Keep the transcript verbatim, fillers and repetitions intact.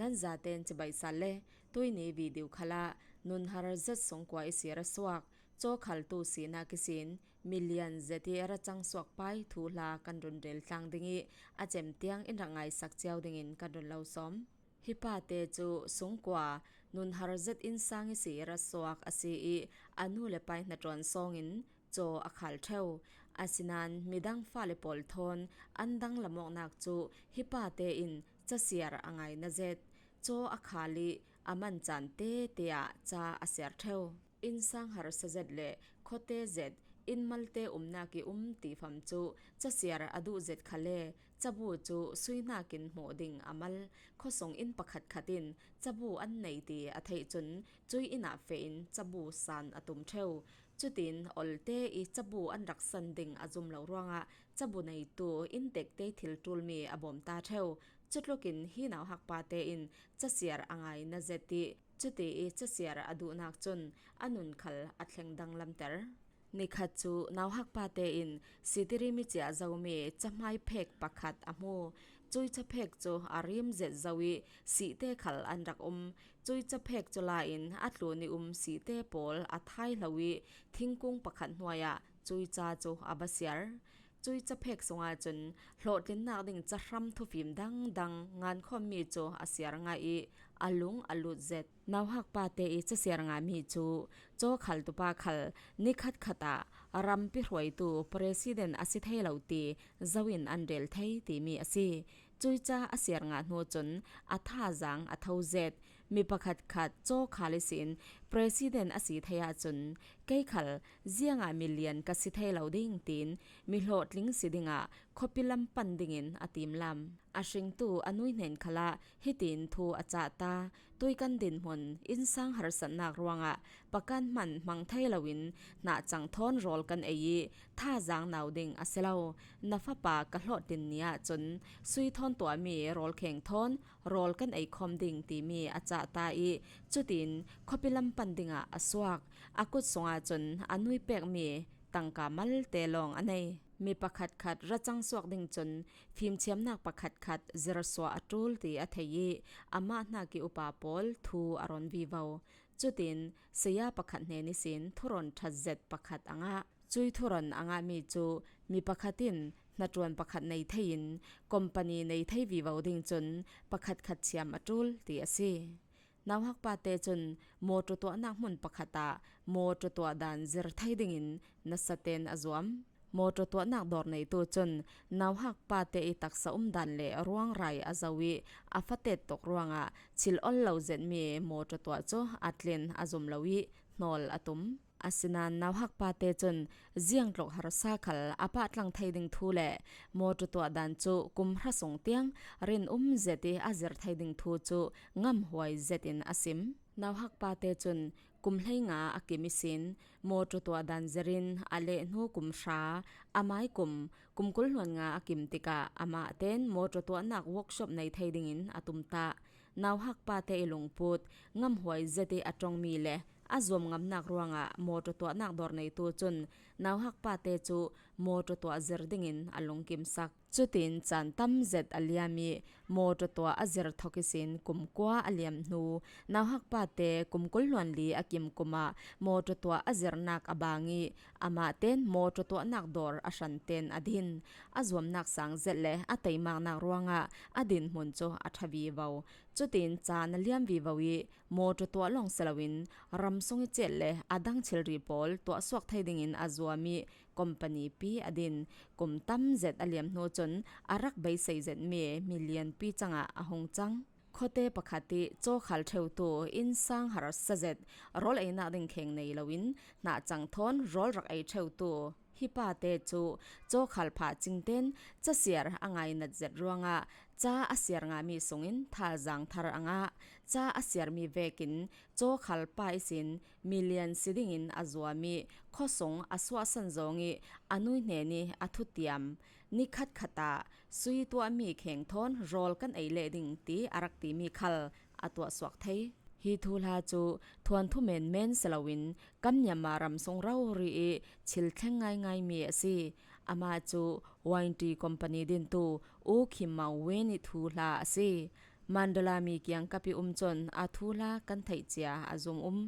Nan zaten cibai sal le, tuini video khalah nunhar zet sungkua i sir a suak, cawkhaltu sihna kisin million zet i racang suak pai thuhla kan run rel tlang ding i, a cem tiang in rak ngaisak ciau dingin kan run lo sawm. Hi pate cu sungkua nunhar zet innsang i sir a suak a si i, a nu le pai hnaṭuan sawngin caw a khal ṭheu. Asinain midang fale pawl thawn an danglam awknak cu hi pate in casiar a ngaina zet. Caw a khal i a man caan tete ah ca a siar ṭheu. Innsang harsa zet le khuate zet, inn malte umnak i um tifam cu casiar a duh zet khal le cabu cu sui hnakin hmuh ding a mal. Khuasung inn pakhatkhat in cabu an nei ti a theih cun cui inn ah feh in cabu san a tum ṭheu. Cutin olte i cabu an rak san ding a zum lo ruangah cabu neitu inntekte thil ṭulmi a bawmta ṭheu. Cutlukin hi nauhak pate in casiar a ngaina zet i, cuti i casiar a duhnak cun a nun khal a thleng danglamter. Nikhat cu nauhak pate in sitirim i ciah zomi cahmai phek pakhat a hmu. Cui caphek cu a rim zet zo i sihte khal an rak um. Cui caphek cu la in a tlun i um sihte pawl a thai hlo i thingkung pakhat hnuai ah cui ca cu a va siar. Cui caphek sungah cun hlawhtlinnak ding cahram thufim dangdang ngankhawmmi cu a siar ngah i a lung a lut zet. Nauhak pate i casiar ngahmi cu cawkhaltu pa khal nikhat khat ah rampi hruaitu president a si thei lo ti zo in an rel thei timi a si. Cui ca a siar ngah hnu cun a thazaang a tho zet. Mi pakhatkhat cawkhal ihsin president a si thei ahcun kei khal ziangah million ka si thei lo ding tiin mi hlawhtling si dingah khuapi lam pan dingin a timlam. A hringtu a nui hnen khalah hitin thu a cahta, tui kan dinhmun innsang harsatnak ruangah pakan hman hmang thei loin hnahcang thawn rawl kan ei i thazaang nau ding a si lo. Na fapa ka hlawhtlin ni ahcun sui thawn tuahmi rawlkheng thawn rawl kan ei khawm ding timi a cahta i cutin khuapi lam pan dingah a suak. A kut sungah cun a nui pekmi tangka malte lawng a nei. Mi pakhatkhat racang suak ding cun fimthiamnak pakhatkhat zirsuah a ṭul ti a thei i amah hnak i upa pawl thu a rawn vivo. Cutin saya pakhat hnen ihsin thuron ṭhat zet pakhat a ngah. Cui thuron a ngahmi cu mi pakhat in hnaṭuan pakhat nei thei in company nei thei vivo ding cun pakhatkhat thiam a ṭul ti a si. Nauhak pate cun mawṭaw tuahnak hmun pakhat ah mawṭaw tuah dan zir thei dingin nasaten a zuam. Mawṭaw tuahnak dawr neitu cun nauhak pate i taksa um dan le ruangrai a zo i a fatet tuk ruangah thil ol lo zetmi mawṭaw tuah cu a tlin a zum lo i hnawl a tum. Asinain nauhak pate cun ziangtluk harsa khal a pahtlang thei ding thu le mawṭaw tuah dan cu kum hra sung tiang rin um zet i a zir thei ding thu cu ngamhuai zet in a sim. Nauhak pate cun kum hleinga a kim ihsin mawṭaw tuah dan zirin a leh hnu kum hra, a mai kum, kum kul hluan nga a kim tikah amah ten mawṭaw tuahnak workshop nei thei dingin a tumtah. Nauhak pate i lungput ngamhuai zet i a ṭongmi le a zuam ngamnak ruangah mawṭaw tuahnak dawr neitu cun nauhak pate cu mawṭaw tuah zir dingin a lungkimsak. Cutin caan tam zet a liam i mawṭaw tuah a zir thok ihsin kum kua a liam hnu, nauhak pate kum kul hluan li a kim kum ah mawṭaw tuah a zirnak a bang i amah ten mawṭaw tuahnak dawr a hran ten a din. A zuamnak sang zet le a teimaknak ruangah a dinhmun cu a ṭha vivo. Cutin caan a liam vivo i mawṭaw tuah lawng si loin ram sung i cet le a dang thilri pawl tuahsuak thei dingin a zuam i company pi a din. Kum tam zet a liam hnu cun a rak beisei zetmi million pi cangah a hung cang. Khuate pakhat i cawkhal ṭheutu innsang harsa zet rawl einak ding kheng nei loin hnahcang thawn rawl rak ei ṭheutu hi pate cu cawkhal phah cingten casiar a ngainat zet ruangah ca a siar ngahmi sungin thazaang thar a ngah. Ca a siarmi vekin cawkhal pa ihsin million si dingin a zuam i khuasung a suahsan zawng i a nui hnen i a thutiam. Nikhat khat ah sui tuahmi kheng thawn rawl kan ei leh ding ti a rak timi khal a tuahsuak thei. Hi thuhla cu thuanthu menmen si loin kan Myanmar ram sung rori i thil thleng ngaingaimi a si. Amah cu Y and T company dintu U Khin Maung Win i thuhla a si. Mandala mi kiang ka pi um cun a thu hla kan theih cia a zumum.